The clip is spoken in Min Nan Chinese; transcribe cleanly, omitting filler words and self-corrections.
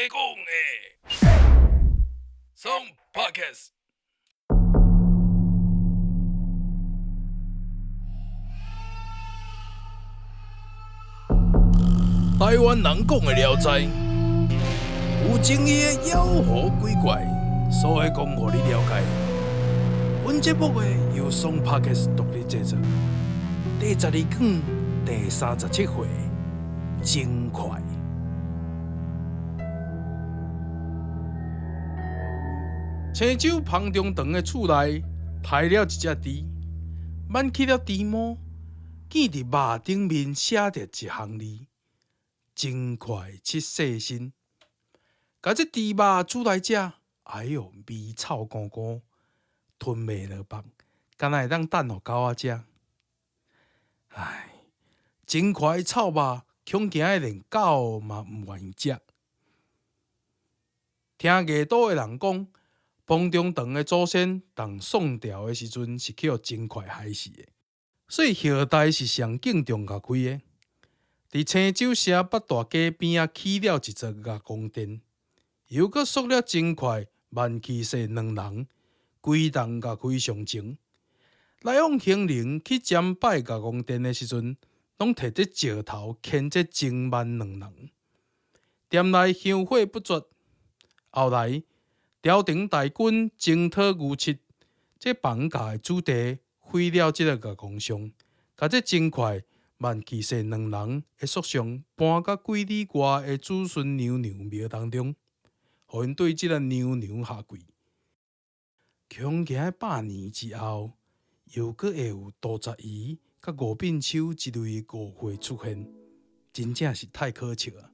講的，爽 Podcast。台灣人講的聊齋，有爭議的妖魔鬼怪，所以講予你了解。本節目的由爽 Podcast 獨立製作，第12卷第37回，真快。青州彭中堂的厝內刣了一隻豬，挽去了豬毛，見佇肉頂面寫著一行字：真快七世身。共這豬肉煮來食，哎喲，味臭糊糊，吞袂落腹，敢若會當等予狗仔食。唉，真快臭肉，恐驚的連狗嘛毋願意食。聽藝都的人講，彭中堂的祖先佇宋朝的時陣是去予真快害死的，所以後代是上敬重岳飛的。佇青州城北大街邊仔起了一座岳公殿，又閣塑了真快萬騎士兩人，歸同岳飛上前。來往行人去參拜岳公殿的時陣，攏提這石頭牽這真萬兩人。店內香火不絕。後來朝廷大軍征討牛七，這綁架的子弟毀了這个岳公像，共這真快萬騎士兩人的塑像搬到幾里外的子孫娘娘廟當中，予𪜶對這个娘娘下跪。恐驚百年之後，又閣會有杜十姨佮吳變秋這類的誤會出現，真正是太可笑啊！